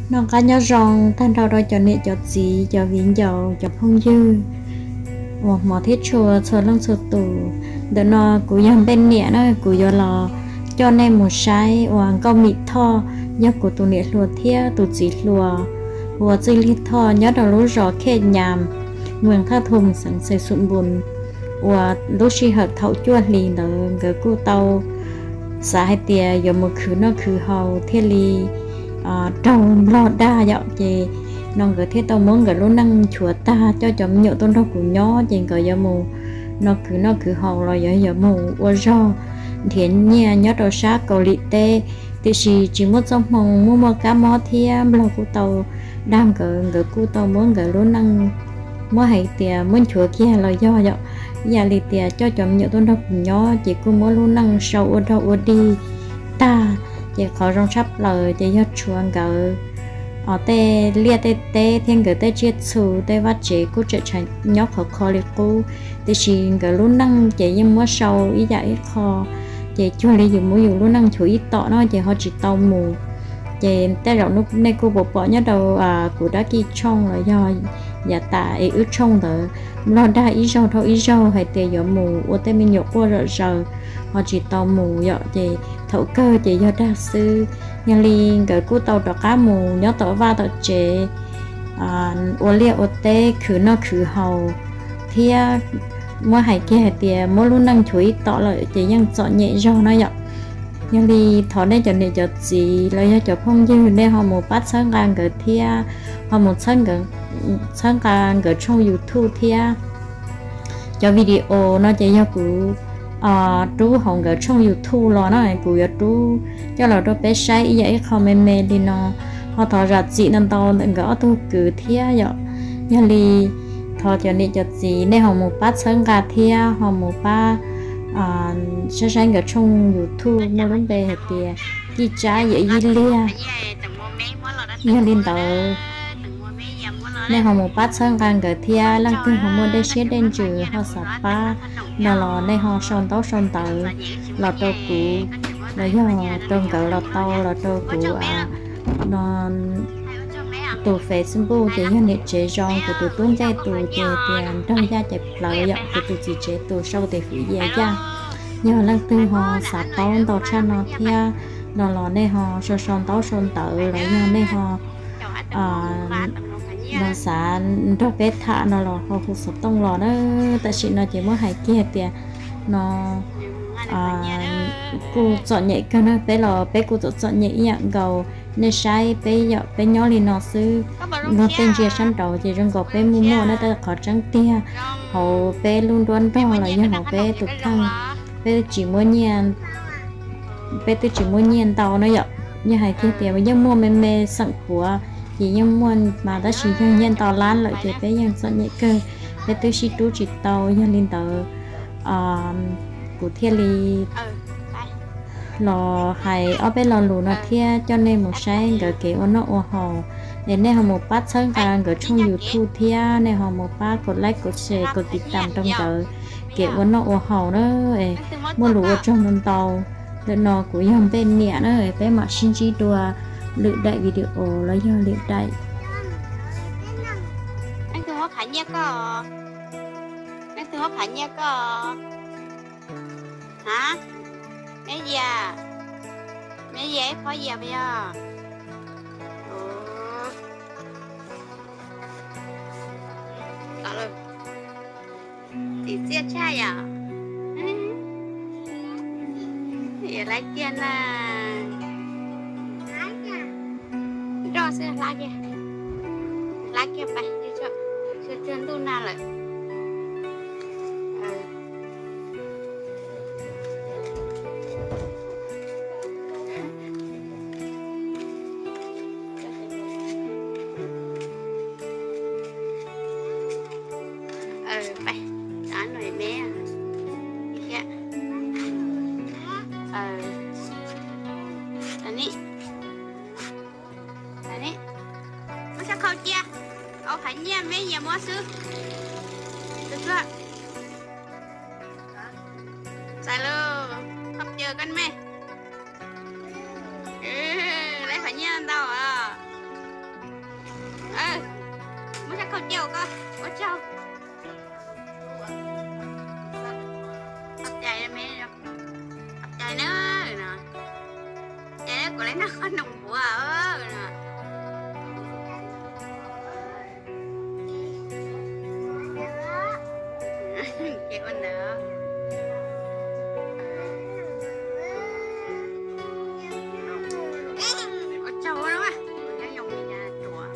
Noj qab nyob zoo tag nrho rau cov niam cov txiv, cov viv ncaus, cov phooj ywg uas hmov thiab tshua txhua leej txhua tus. Ntawm no kuv yog Npej Niam na, kuv yuav los coj nej mus saib uas Nkauj Mim Thoj, yog kuv tus niam hluas thiab tus txiv hluas, uas Txwj Lig Thoj nyob rau lub zos Khej Nyas, moos Thaj Thum, xeev Xais Xum Npus, uas lub sij hawm thaum cuaj hlis ntawd nkawd kuj tau xav hais tias yuav mus khwv noj khwv haus thiaj li raug nplog dag yom. Ces no nkawd thiaj tau muab nkawd lub neej nchuav tag coj cov me nyuam tuaj nrog kuv nyob, ces nkawd yuav mus no khwv noj khwv haus los yog yuav mus ua zog nrhiav nyiaj nyob rau sab Kaus Lim teb, tiam sis tsis muaj txoj hmoo, muaj muaj kab mob thiab nplog kuj tau dag nkawd, nkawd kuj tau muab nkawd lub neej, muab hais tias muab nchuav kiag los yog yom. Ib yam li tias coj cov me nyuam tuaj nrog kuv nyob ces kuj muab lub neej sau ua dog ua dig tag, ces qhov zoo tshaj plaws ces yog tshuav nkawd tej liaj tej teb thiab nkawd tej tsiaj txhu, tej vaj tsev kuj tseem tshav nyob khov kho li qub, tiam sis nkawd lub neej ces yeej muab sau ib yam ib qho, ces cuag li yus muab yus lub neej nchuav ib tom no ces ho tsis tau mus. Ces tej zaum nej kuj puas pom nyob rau kuv dab kij tshooj los yog yav tas es wb tshooj ntawd, nplog dag ib zaug dhau ib zaug hais tias yuav mus ua tej me nyuam quaj zom zaws ho tsis tau mus yom. Ces thaum kawg ces yog dag xwb. Yog li nkawd kuj tau rov qab mus nyob tom vaj tom tsev, ua liaj ua teb khwv noj khwv haus, thiab muab hais kiag hais tias muab lub neej nchuav ib tom lawm ces yeej txom nyem zog no yom. Yog li thov nej cov niam cov txiv los yog cov phooj ywg nej ho mus pab txhawb nqa nkawd thiab, ho mus txhawb nqa nkawd tshooj YouTube thiab. Cov video no ces yog kuv rub hauv nkawd tshooj YouTube los no, kuv yuav rub coj los rau peb saib ib yam ib qho me me li no. Ho thov zam txim ntau ntau ntawm nkawd ob tug kwv thiab yom. Yog li thov cov niam cov txiv nej ho mus pab txhawb nqa thiab ho mus pab saib saib nkawd tshooj YouTube muaj lub npe hais tias Kij Tsab Yawm Yij Liag. Yog li ntawd, nej ho mus pab txhawb nqa nkawd thiab, leej twg ho muaj dej siab dej ntsws ho xav pab no los nej ho sau ntaub sau ntawv los rau kuv, los yog rau nkawd los tau, los rau kuv no tus Facebook ces yog niam tsev zoo, kuv tus tub ntxawg tus ces tias Nraug Yaj Caiv Plawv yom, kuv tus txiv tsev tus sau tias Hwm Yia Yaj. Yog leej twg ho xav paub ntau tshaj no thiab no los nej ho sau sau ntaub sau ntawv los yog nej ho xav nrog peb tham no los ho hu xov tooj los na. Tam sim no ces muab hais kiag tias no kuj txom nyem kawg na, peb los peb kuj txom txom nyem ib yam nkaus. Nej saib peb yom, peb nyob li no xwb, luag tej ntsia sab nraud ces zoo nkaus peb muaj muaj na, tab qhov tseeb tiag hauv peb lub nruab nrog los yog hauv peb tus kheej, peb tsis muaj nyiaj, peb twb tsis muaj nyiaj ntau na yom. Yog hais tiag tias yeej muaj me me xeem puav ces yeej muaj mas, tab sis yog nyiaj ntau lab lawm ces peb yeej txom nyem kawg, peb twb sib rub tsis tau. Yog li ntawd kuv thiaj li los hais ob peb lo lus no thiab coj nej mus saib nkawd kev ua noj ua haus. Es nej ho mus pab txhawb nqa nkawd tshooj YouTube thiab nej ho mus pab kov like, kov share, kov tiv tam rau nkawd kev ua noj ua haus na. Es muaj lus ua tsaug ntau ntau. Ntawm no kuv yog Npej Niam na, peb mam sib ntsib dua lwm daim video los yog lwm daim. Leej twg muab qhav nyiaj koj? Leej twg muab qhav nyiaj koj? Ha? Meb Yia, Meb Yia ib phob Yia puas yog? Tim txiaj tshaj yom. Yog lab kiag na. Nroj xwb, hlab kiag, hlab kiag pais, tsuag tsuag ntuj nag lawm. Pais, no me thiab. Muab xyab khau cia, au qhav nyiaj Meb Yia muab xwb. Txais lawm, khau cia koj me. Lawv qhav nyiaj ntau os. Qhob noom npuav. Ces ua ntawd. Ua tsaug, nyob zoo li cas tsuav.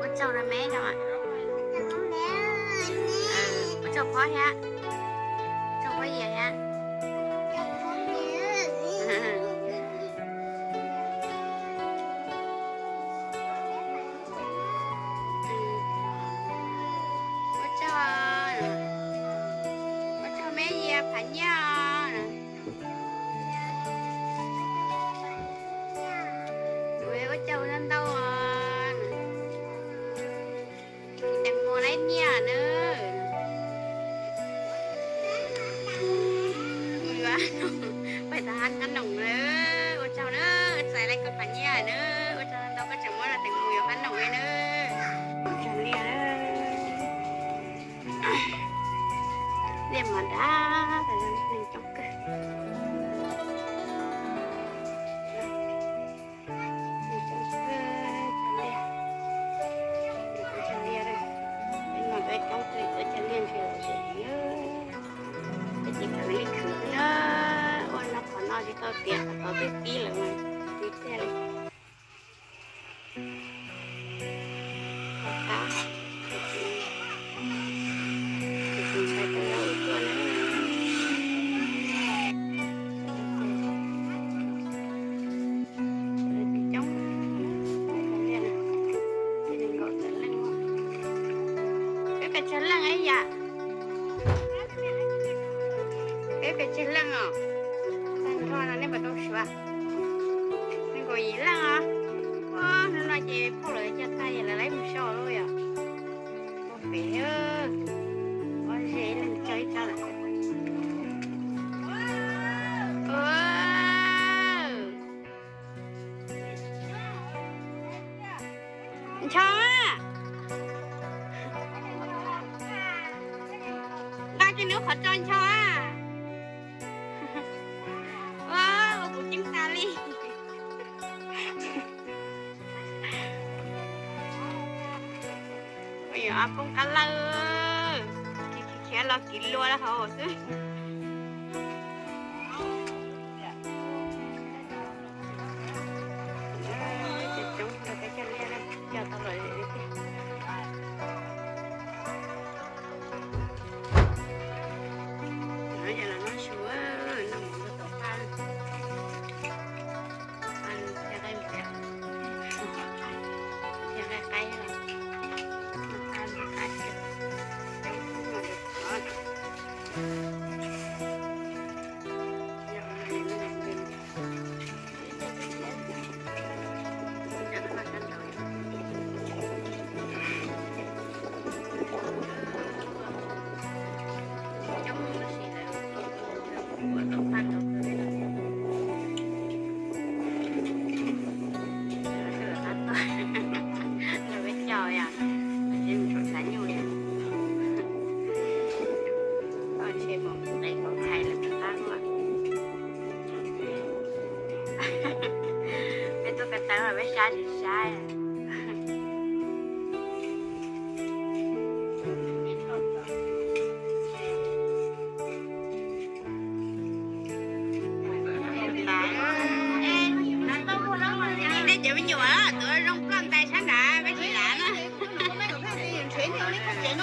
Ua tsaug rau me no. Ua tsaug phob thiab. Tsaug phob yias thiab. Ua tsaug, ua tsaug me yias Phav Nyiaj. Ua tsaug ntau ntau. Teem Muas laib nyiaj na. Pais tas hab qab noom na. Ua tsaug na, txais laib koj Phav Nyiaj na. Ua tsaug ntau koj tseem muab rau Teem Muas yuav qab noom li na. Ua tsaug Liaj na. Liaj mas dab, neeg coob kawg. Neeg coob kawg, cov Liaj. Cov Liaj, peb no peb coob kawg, cov Liaj ntshe lom zem heev. Peb ces khwv li khwv xwb na, ua no qhov no tsis tau tiav, qhov tod twb pib lawm mas tsis tiag li. Qab, tus ntxhais tau lawv ua tuaj na. Coob, cov Liaj, nees nkaum tawm leej. Peb pes tsawg leej ib yam? Peb pes tsawg leej os? Tag nrho no nej puas tau suav? Nees nkaum yim leej os. Ua, hnub no ces phauj lawv cog tag es lawv laib mus so lawm yom. Ua pem, ua ze ib leeg cog ib tsob lawm. Ncho, nqa kiag nws qhov tso ncho. Ua, ua kuv ceeb tas li. Poob qab lawj, khiav los kiv lua rau hauv xwb. Cov Liaj cog tau lom zem li tiag. Yog los noj su, noj mov rau tom qab. Cog qaib, cog qaib, cog qaib, cog qaib. Peb caug yom, peb mus saum xav nyuj li. Koj ntshe mus qev kauv txhais lawm peb qab luaj. Peb tuaj ko taw mas peb sab tsis sab. Nej cov me nyuam tuav zoo ploj ntais sab nrad peb tsis lav na. Ces, ces, ces,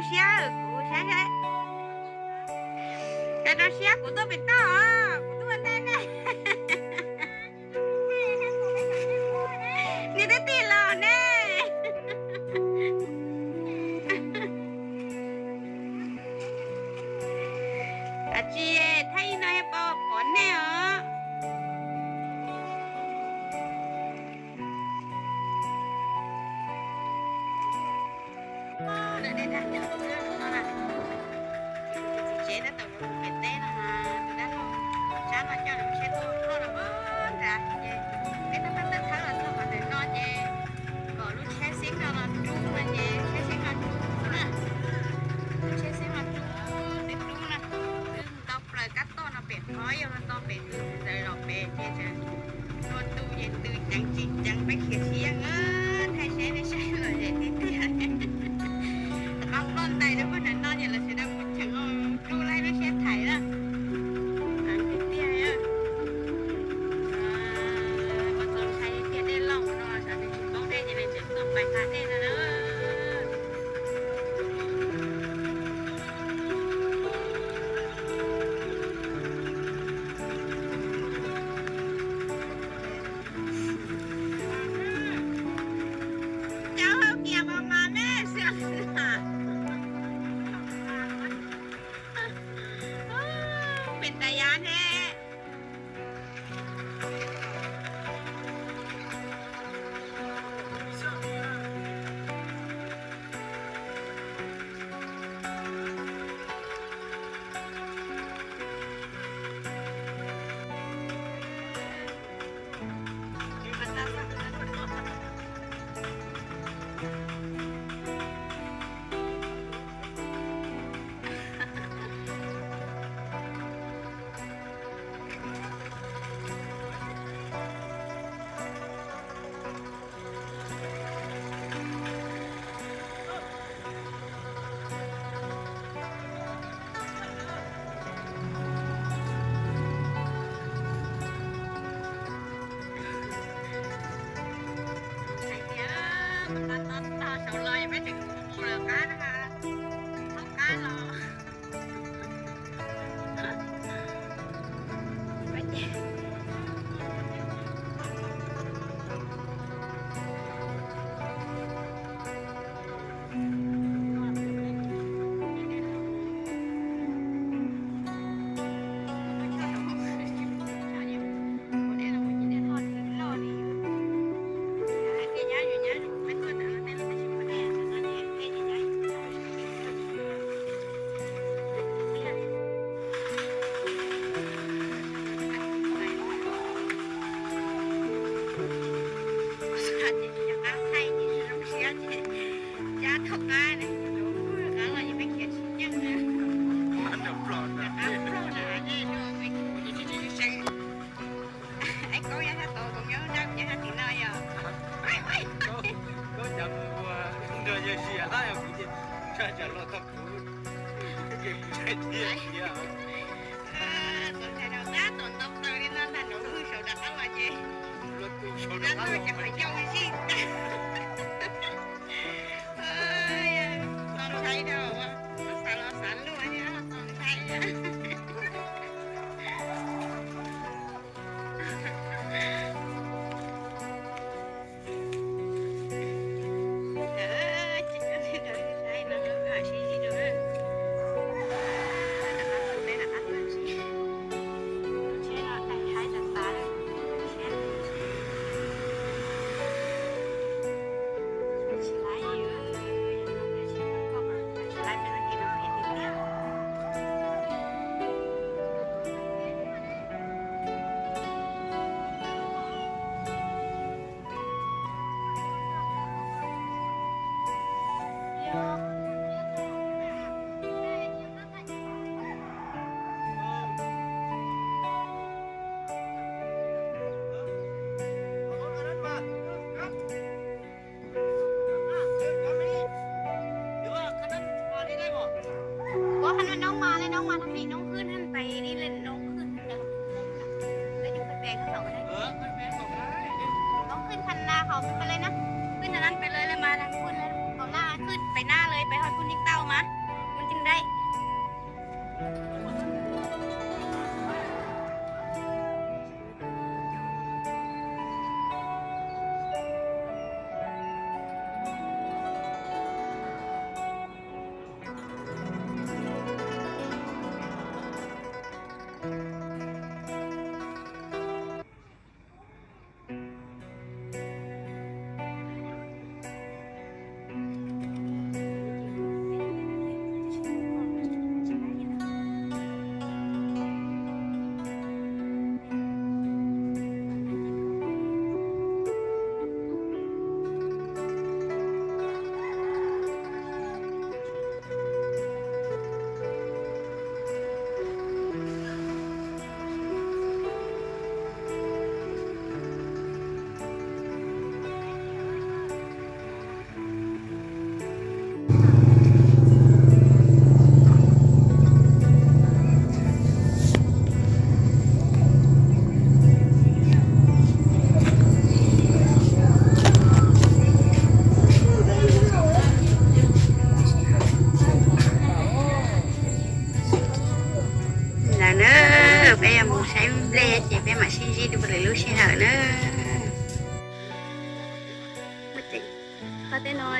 Siab kuv saib saib. Rau rau siab kuv tuaj pem toj os, kuv tuaj ua ntej ne. Niag tib tij laug ne. Ab tsi, thaij ib no yog pom nej os. Tsev tab tom mus pem teb no, tus dab laug Tsab no coj nws tsheb tuaj ploj los nram ces peb tab pab tawb thawb los txog qhov ntawm no ces kom lub tsheb xib no los rub no ces tsheb xib no rub na, lub tsheb xib no rub, twb rub na, twb ntau plaws kab toj no pem qhov yog no pem twg ntawd los pem ces tw ces tw ceev tsis ceev peb khiav tsis yeej. Thaij seb nej saib lom zem tiag tiag. Rov qab ploj ntais rau puag nram no ces lawv sawv daws mus cheem dub laib lub siab thaiv na. Tiag tiag, ua txaus ntshai tiag, dej loj no xyov nws tsis paub dej ces nws tseem tuaj pais hla dej no na. Cov hauv kiag mas mas me xwb. Pem tas yav ne. Hais tias, tog saud los peb tseem mus lawm qab na, thaub qab los. Cab thaub qab ne, qab los yeej peb khiav tsis yeej na. Qab ploj na, es Kaub nyob sab tod, kuv nyob nrab, kuv nyob sab tim no yog. Kaub cav ua nrog yawg Sia lab, kuv ntshai tsam los txog kuv, kuv ntshai tiag tiag. Txaus ntshai rau tab tom ntau taws li no ntag, nraum wb saud rov qab los ces, rov qab los ces qhov ncauj zij tag. Txaus ntshai rau, xav los xav luag thiab, txaus ntshai. Ua qhov no noob mas li, noob mas thaj li noob khwj hab, pais li noob khwj hab ntawd. Noob khwj thaj na, qhov pais li na, khwj thaj na pais li li mas, khwj pais na li, pais hoj khwj niag tauj mas.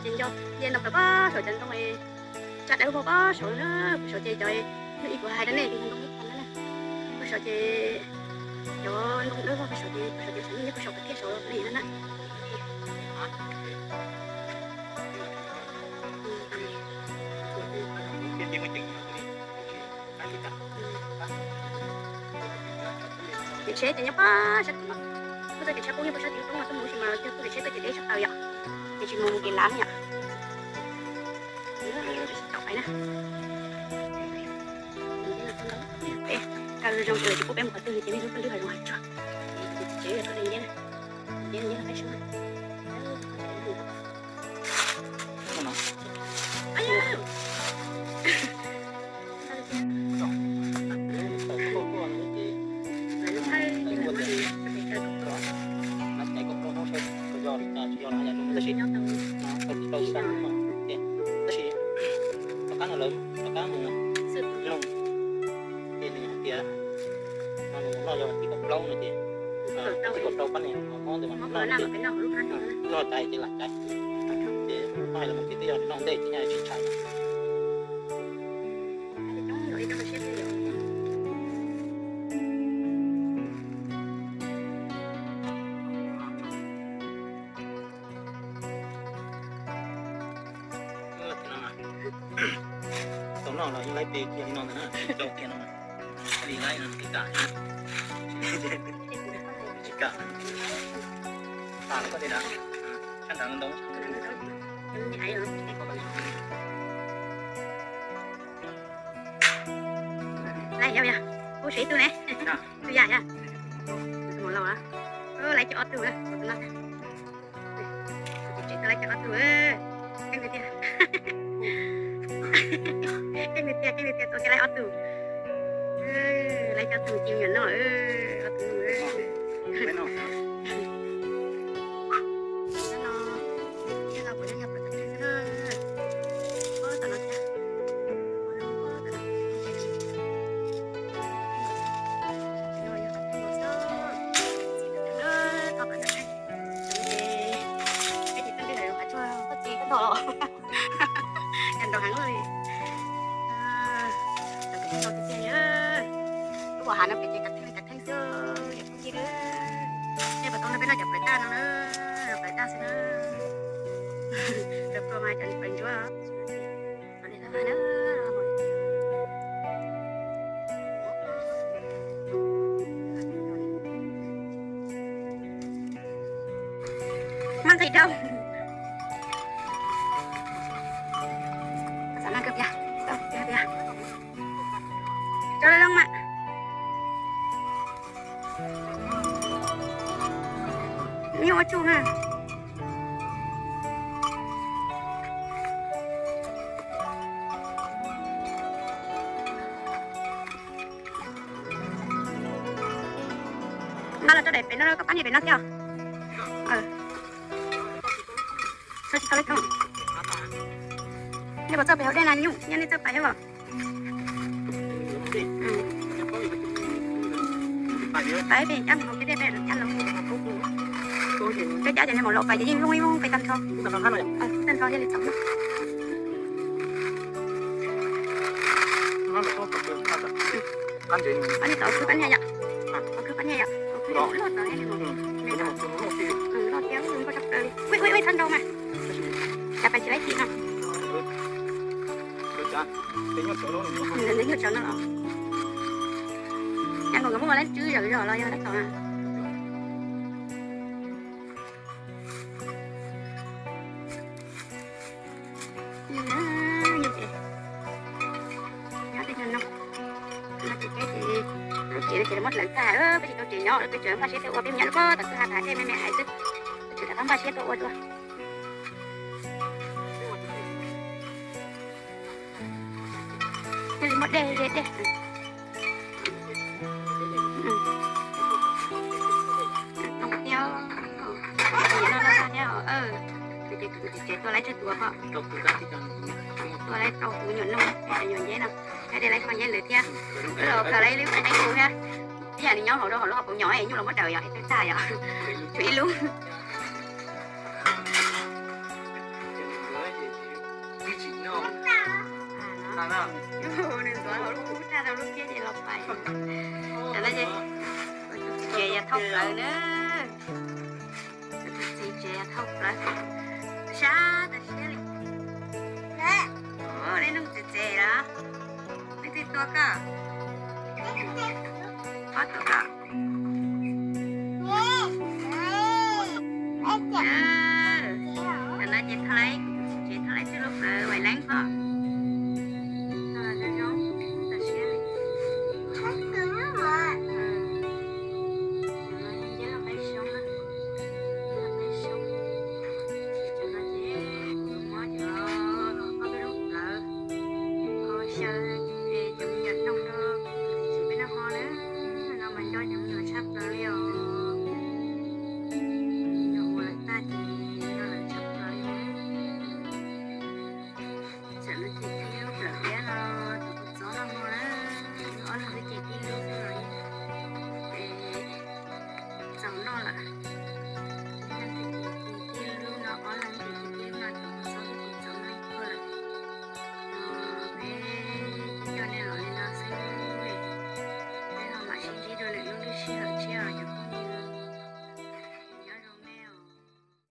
Ces nco, nce no pab pab saum cov ntoo, tsaj dawb vog pab saum na, pab saum ces cov, ib kuv hais rau nej tias ntoo ib qho na, pab saum ces cov ntoo dawb vog pab saum ces pab saum ces tshav ntuj nyob pab saum pab thiaj saud li na na. Ces tsheb ces nyob pab sab tim no, kuj txoj kev tsheb qub nyob pab sab tim no, tuaj mus sis mas yog kuj kev tsheb tuaj ces deb tshaj plaws yom, ces tsis mus mus kev lav yom. Tau pais na. Peb kaw zoo zoo ces tsis pub peb mus qhov twg ces nej lub paj lwb hav zoov hav tsuag, ces tsev yog tuaj li nceb na, nceb nceb los peb sub na. Tab sis tom qab no lawv, tom qab mus loo, ces nws hais tias no nws loj yog vas thib kaum plaub no ces, vas thib kaum rau pab ne mob ntawd mas noj, noj caiv ces lam caiv, ces no hais los ces twb yog nws noj ntej ces nyaj tsis ntshai. Tau noj los yeej laib pe kiag li no ntag na, rau kiag no, li laib no tsis kam, tsis kam. Tas lawm koj tias dav, sab nrad ntoo. Laib yog, kuv sev tus ne, tus yam yog, tus laus, laib cov ob tug na, tus no, tsev tau laib cov ob tug, keej tiag, keej tiag, keej tiag, tua kiag laib ob tug, laib cov ob tug ci nyuam noj, ob tug. Cov nrog heev li. Lub hav no pem ces kav theej kav theej xwb, yog phooj ywg. Nej puas tau nrog peb noj cov plaws taj no na, plaws taj xwb na. Cov plaws mas cov plaws ntsuab. Maj nqis rau. Xav no kawg pias, tau pias pias. Rau loo mas. Nyuaj ua tsuj na. Nqa los rau daim pem no, koj pab nias pem no thiab. Tsis tau li thoob. Nej puas txawj pem hauv dej na nyuj, nyob nej txawj pais thiab los? Pais pem cab mus hauv kiab dej pem cab los. Peb cab ces nej mus laus pais ces yeej looj ib looj pem tag nrho. Tag nrho thiaj li txaus. Pab niag tau khwb pab niag yom. Khwb pab niag yom. Loj tau loj thiab nkauj tshaj plaws li. Ui ui ui, txhob nrau mas. Cas pais tsis laib tim no. Ntawd nyuaj tsav no los. Cas nkaus nkawd muaj lab tswb zawm zog los yog lab tom na. Nyob tej no, no ces lub tsev no ces muab hlawv tag, peb tsis tau tsev nyob, peb tseem npaj siab tuaj ua, peb nyob lub pob tom kwj ha tas dej me me hais xwb, peb tseem rov qab npaj siab tuaj ua dua. Thiaj li muaj dej, dej. Nyob no thiab, ces kuv txiv tsev tua laib tsawg tus pom, tua laib rau tus nyuam noog, nyuam nceb no, thiab de laib kho nceb lwm thiab. Wb los khaws laib lub qe qe kuv thiab. Ib yam li nyob hauv rau hauv lub hauv paus nyom es nyuj los muab daws yom, es twb tag yom, tshuav ib lub. Nws ntxuav hauv lub kub tag rau lub kiab ces los pais. Tam no ces tus txiv tsev yog thauj plawv na. Tus txiv tsev yog thauj plawv. Sab tas siab li. Ua li nug txiv tsev los? Leej twg tua koj? Pog tua koj. Tam no ces thauj laib, txiv tsev thauj laib txij lub plawv vais leeb hos. Zoo zoo tas siab li. Nceb loj qaib xyoob na, loj qaib xyoob. Tam no ces kuv muab cov ob peb lub plawv ho xyaw